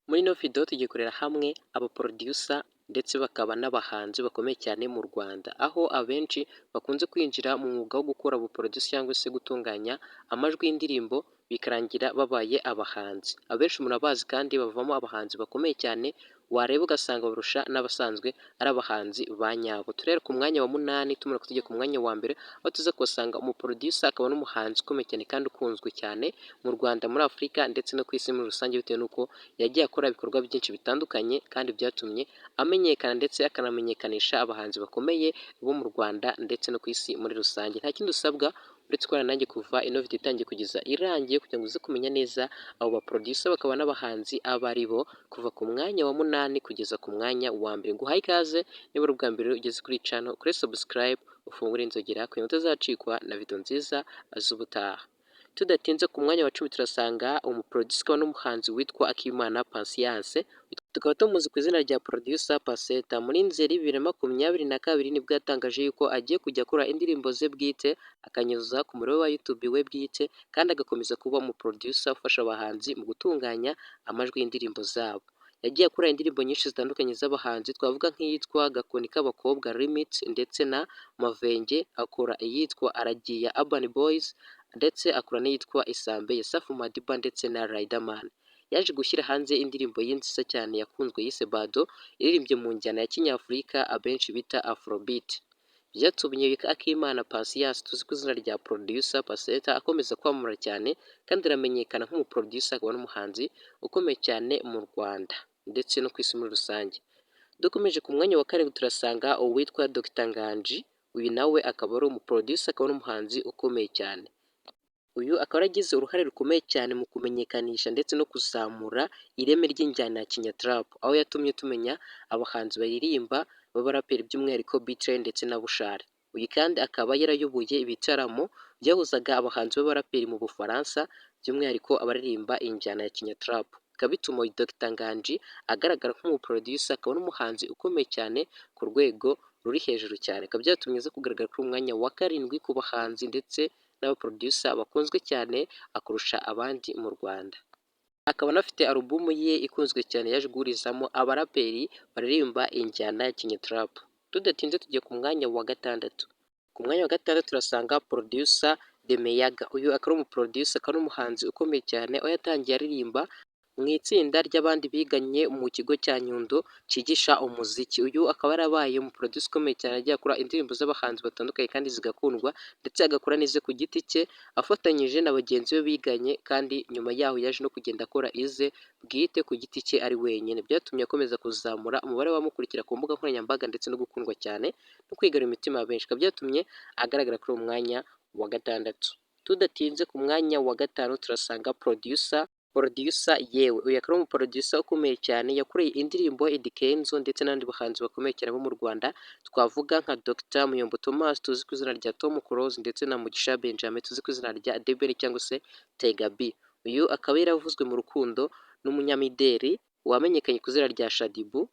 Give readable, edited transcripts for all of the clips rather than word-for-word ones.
Muri ino video tugiye kurebera hamwe aba producer ndetse bakaba n'abahanzi bakomeye cyane mu Rwanda, aho abenshi bakunze kwinjira mu mwuga wo gukora ubu producer cyangwa se gutunganya amajwi y'indirimbo, bikarangira babaye abahanzi. Abenshi murabazi kandi bavamo abahanzi bakomeye cyane, wareba ugasanga barusha n'abasanzwe ari abahanzi ba nyabo. Turahera ku mwanya wa munani tumanuka tujya ku mwanya wa mbere, aho tuza kuhasanga umu producer akaba n'umuhanzi ukomeye cyane kandi ukunzwe cyane mu Rwanda, muri Afurika ndetse no ku isi muri rusange, bitewe n'uko yagiye akora ibikorwa byinshi bitandukanye kandi byatumye amenyekana ndetse akanamenyekanisha abahanzi bakomeye bo mu Rwanda ndetse no ku isi muri rusange. Nta kindi usabwa uretse kubana nanjye kuva ino video itangiye kugeza irangiye, kugira ngo uze kumenya neza abo ba producer bakaba n'abahanzi abo ari bo, kuva ku mwanya wa munani kugeza ku mwanya wa mbere. Nguhaye ikaze, niba ari ubwa mbere ugeze kuri channel, kuri subscribe, ufungure inzogera kugira ngo utazacikwa na video nziza z'ubutaha. Tudatinze, ku mwanya wa 10 turasanga umu producer akaba n'umuhanzi witwa Akimana Patience, tukaba tumuzi ku izina rya Producer Paseta. Muri Nzeri 2022 nibwo yatangaje yuko agiye kujya akora indirimbo ze bwite, akanyuza ku muyoboro wa YouTube we bwite, kandi agakomeza kuba umu producer ufasha abahanzi mu gutunganya amajwi y'indirimbo zabo. Yagiye akora indirimbo nyinshi zitandukanye z'abahanzi, twavuga nk'iyitwa Gakoni k'Abakobwa Remix ndetse na Mavenge, akora iyitwa Aragiye ya Urban Boys, ndetse akora n'iyitwa Isambe ya Safi Madiba ndetse na Riderman. Yaje gushyira hanze indirimbo ye nziza cyane yakunzwe yise Bado, iririmbye mu njyana ya kinyafurika abenshi bita Afrobeat. Byatumye Akimana Patience tuzi ku izina rya Producer Paseta akomeza kwamamara cyane kandi aramenyekana nk'umu producer akaba n'umuhanzi ukomeye cyane mu Rwanda ndetse no ku isi muri rusange. Dukomeje, ku mwanya wa karindwi turasanga uwitwa Dr Nganji, uyu nawe akaba ari umu producer akaba n'umuhanzi ukomeye cyane. Uyu akaba yaragize uruhare rukomeye cyane mu kumenyekanisha ndetse no kuzamura ireme ry'injyana ya Kinyatrap, aho yatumye tumenya abahanzi baririmba b'abaraperi, by'umwihariko B-Threy ndetse na Bushali. Uyu kandi akaba yarayoboye ibitaramo byahuzaga abahanzi b'abaraperi mu Bufaransa, by'umwihariko abaririmba injyana ya Kinyatrap. Bikaba bituma Dr Nganji agaragara nk'umu producer akaba n'umuhanzi ukomeye cyane ku rwego ruri hejuru cyane. Bikaba byatumye aza kugaragara kuri umwanya wa karindwi ku bahanzi ndetse n'aba producer bakunzwe cyane akurusha abandi mu Rwanda. Akaba anafite alubumu ye ikunzwe cyane yaje guhurizamo abaraperi baririmba injyana ya Kinyatrap. Tudatinze, tugiye ku mwanya wa gatandatu. Ku mwanya wa gatandatu turasanga Producer Demeyaga. Uyu akaba ari umu producer akaba n'umuhanzi ukomeye cyane, aho yatangiye aririmba mu itsinda ry'abandi biganye mu kigo cya Nyundo cyigisha umuziki. Uyu akaba yarabaye umu producer ukomeye cyane, agiye akora indirimbo z'abahanzi batandukanye kandi zigakundwa, ndetse agakora n'ize ku giti cye afatanyije na bagenzi be biganye, kandi nyuma yaho yaje no kugenda akora ize bwite ku giti cye ari wenyine. Byatumye akomeza kuzamura umubare w'abamukurikira ku mbuga nkoranyambaga ndetse no gukundwa cyane no kwigarurira imitima ya benshi. Bikaba byatumye agaragara kuri uwo mwanya wa gatandatu. Tudatinze, ku mwanya wa gatanu turasanga Producer Yewe. Uyu akaba ari umu producer ukomeye cyane, yakoreye indirimbo Eddy Kenzo ndetse n'abandi bahanzi bakomeye cyane bo mu Rwanda, twavuga nka Dr Muyombo Thomas tuzi ku izina rya Tom Close ndetse na Mugisha Benjamin tuzi ku izina rya The Ben cyangwa se Tega B. Uyu akaba yaravuzwe mu rukundo n'umunyamideli wamenyekanye ku izina rya Shaddyboo,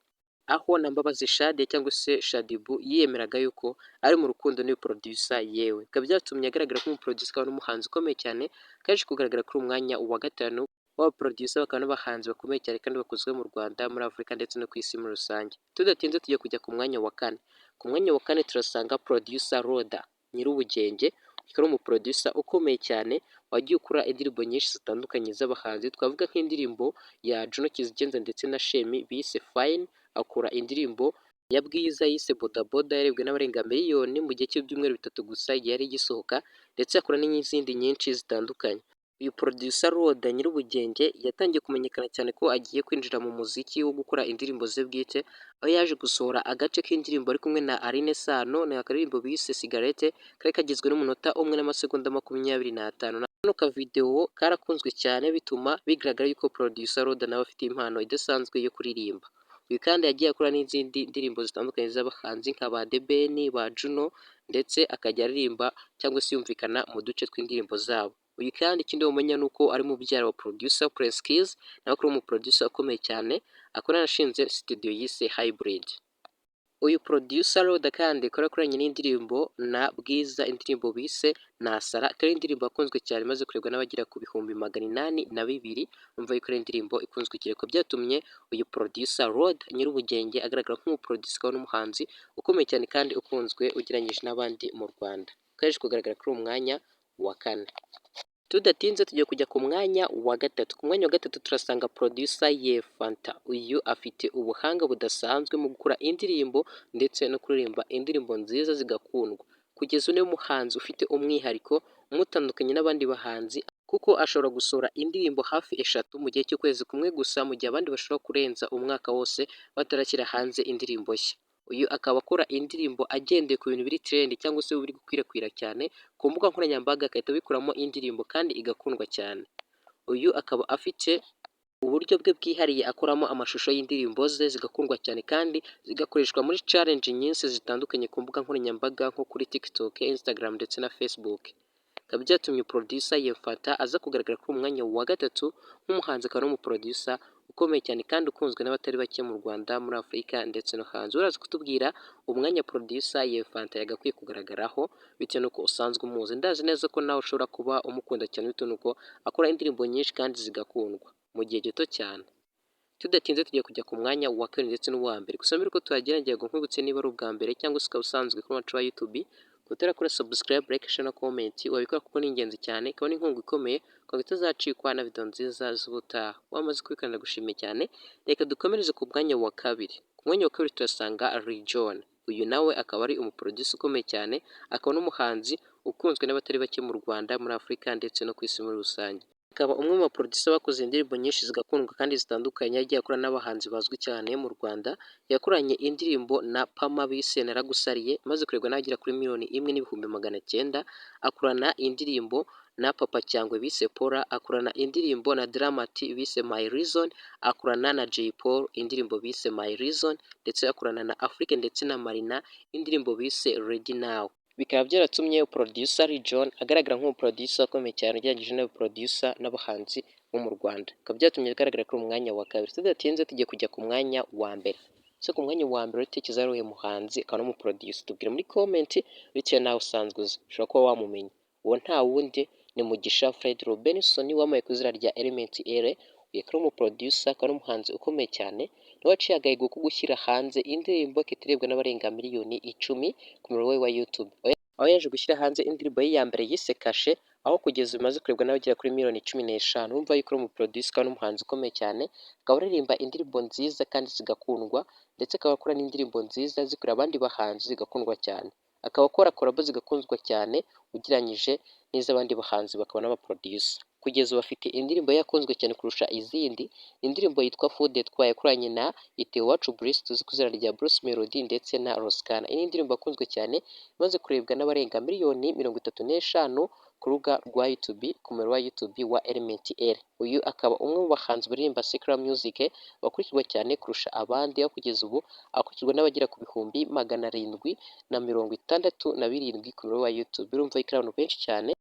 aho na Mbabazi Shadia cyangwa se Shaddyboo yiyemeraga yuko ari mu rukundo n'uyu producer Yewe. Bikaba byatumye agaragara nk'umu producer akaba n'umuhanzi ukomeye cyane, kaje kugaragara kuri uyu mwanya wa gatanu w'aba producer bakaba n'abahanzi bakomeye cyane kandi bakunzwe mu Rwanda, muri Afurika ndetse no ku isi muri rusange. Tudatinze, tujya kujya ku mwanya wa kane. Ku mwanya wa kane turasanga Producer Loader Nyirubugenge, akaba ari umu producer ukomeye cyane wagiye ukora indirimbo nyinshi zitandukanye z'abahanzi, twavuga nk'indirimbo ya Juno Kizigenza ndetse na Shemi bise Fine, akora indirimbo ya Bwiza yise Boda Boda yarebwe n'abarenga miliyoni mu gihe cy'ibyumweru 3 gusa igihe yari igisohoka, ndetse akora n'izindi nyinshi zitandukanye. Uyu Producer Loader Nyirubugenge yatangiye kumenyekana cyane ko agiye kwinjira mu muziki wo gukora indirimbo ze bwite, aho yaje gusohora agace k'indirimbo ari kumwe na Aline Sano, ni akaririmbo bise Cigarette, kari kagizwe n'umunota 1 n'amasegonda 25. Kano ka video karakunzwe cyane, bituma bigaragara yuko Producer Loader nawe afite impano idasanzwe yo kuririmba. Uyu kandi yagiye akora n'izindi ndirimbo zitandukanye z'abahanzi nka ba The Ben, ba Juno, ndetse akajya aririmba cyangwa se yumvikana mu duce tw'indirimbo zabo. Uyu kandi ikindi wamenya ni uko ari mubyara wa Producer Prince Kiiiz, nawe akaba ari umu producer ukomeye cyane, akaba yarashinze studio yise Hybrid. Uyu producer Loader kandi akaba yarakoranye n'indirimbo na Bwiza, indirimbo bise Nasara, akaba ari indirimbo yakunzwe cyane, imaze kurebwa n'abagera ku 802,000. Umva yuko ari indirimbo ikunzwe cyane, ko byatumye uyu producer Loader Nyir'ubugenge agaragara nk'umuproducer akaba n'umuhanzi ukomeye cyane kandi ukunzwe ugereranyije n'abandi mu Rwanda. Kaje kugaragara kuri uwo mwanya wa kane. Tudatinze, tugiye kujya ku mwanya wa gatatu. Ku mwanya wa gatatu turasanga producer Yefanta. Uyu afite ubuhanga budasanzwe mu gukora indirimbo ndetse no kuririmba indirimbo nziza zigakundwa. Kugeza ubu niwe muhanzi ufite umwihariko umutandukanye n'abandi bahanzi, kuko ashobora gusohora indirimbo hafi eshatu mu gihe cy'ukwezi kumwe gusa, mu gihe abandi bashobora kurenza umwaka wose batarashyira hanze indirimbo nshya. Uyu akaba akora indirimbo agendeye ku bintu biri trend cyangwa se biri gukwirakwira cyane ku mbuga nkoranyambaga, agahita abikuramo indirimbo kandi igakundwa cyane. Uyu akaba afite uburyo bwe bwihariye akoramo amashusho y'indirimbo ze, zigakundwa cyane kandi zigakoreshwa muri challenge nyinshi zitandukanye ku mbuga nkoranyambaga nko kuri TikTok, Instagram ndetse na Facebook. Bikaba byatumye producer Yefata aza kugaragara kuri umwanya wa gatatu nk'umuhanzi akaba n'umuproducer ukomeye cyane kandi ukunzwe n'abatari bake mu Rwanda, muri Afurika ndetse no hanze. Uraza kutubwira umwanya producer Yefanta yagakwiye kugaragaraho bitewe n'uko usanzwe umuzi. Ndazi neza ko nawe ushobora kuba umukunda cyane bitewe n'uko akora indirimbo nyinshi kandi zigakundwa mu gihe gito cyane. Tudatinze, tugiye kujya ku mwanya wa kabiri ndetse n'uwa mbere. Gusa mbere uko tuhagera, ngira ngo nkwibutse, niba ari ubwa mbere cyangwa se ukaba usanzwe kuri wacu wa YouTube utarakora subscribe, like, share na comment, wabikora kuko ni ingenzi cyane, ikaba n'inkunga ikomeye kugira ngo utazacikwa na video nziza z'ubutaha. Wamaze kubikora, ndagushimiye cyane. Reka dukomereze ku mwanya wa kabiri. Ku mwanya wa kabiri turasanga John. Uyu nawe akaba ari umuproducer ukomeye cyane, akaba n'umuhanzi ukunzwe n'abatari bake mu Rwanda, muri Afurika ndetse no ku isi muri rusange. Akaba umwe mu baproducer bakoze indirimbo nyinshi zigakundwa kandi zitandukanye, yagiye akora n'abahanzi bazwi cyane mu Rwanda. Yakoranye indirimbo na Pama bise Naragusariye, maze kurebwa n'abagera kuri 1,900,000. Akorana indirimbo na Papa Cyangwe bise Pora, akorana indirimbo na Dramati bise My Reason, akorana na Jay Polly indirimbo bise My Reason, ndetse akorana na Afrique ndetse na Marina indirimbo bise Ready Now. Bikaba byaratumye producer John agaragara nk'umuproducer ukomeye cyane ugereranyije n'abaproducer n'abahanzi bo mu Rwanda. Bikaba byatumye agaragara kuri umwanya wa kabiri. Tudatinze, tugiye kujya ku mwanya wa mbere. So ku mwanya wa mbere utekereza ari uwuhe muhanzi akaba n'umuproducer? Tubwire muri comment bitewe nawe usanzwe uzi, ushobora kuba wamumenya. Uwo nta wundi ni Mugisha Fred Robinson wamamaye ku izina rya Element Eleeeh. Uyu akaba ari umuproducer akaba n'umuhanzi ukomeye cyane, niwe waciye agahigo ko gushyira hanze indirimbo ikahita n'abarenga miliyoni 10 ku murongo we wa YouTube, aho yaje gushyira hanze indirimbo ye ya mbere yise Kashe, aho kugeza ubu imaze kurebwa n'abagera kuri miliyoni 15. Urumva yuko ari umuproducer akaba n'umuhanzi ukomeye cyane, akaba aririmba indirimbo nziza kandi zigakundwa, ndetse akaba akora n'indirimbo nziza zikorera abandi bahanzi zigakundwa cyane, akaba akora collabo zigakundwa cyane ugereranyije n'iz'abandi bahanzi bakaba n'abaproducer. Kugeza ubu afite indirimbo ye yakunzwe cyane kurusha izindi, indirimbo yitwa Fou de Toi yakoranye na Itewacu Bruce tuzi ku izina rya Bruce Melody ndetse na Ross Kana. Iyi ni indirimbo yakunzwe cyane, imaze kurebwa n'abarenga miliyoni 35 ku rubuga rwa YouTube, ku muyoboro wa YouTube wa Element Eleeeh. Uyu akaba umwe mu bahanzi baririmba secular music bakurikirwa cyane kurusha abandi, aho kugeza ubu akurikirwa n'abagera ku 767,000 ku muyoboro wa YouTube. Urumva ko ari abantu benshi cyane.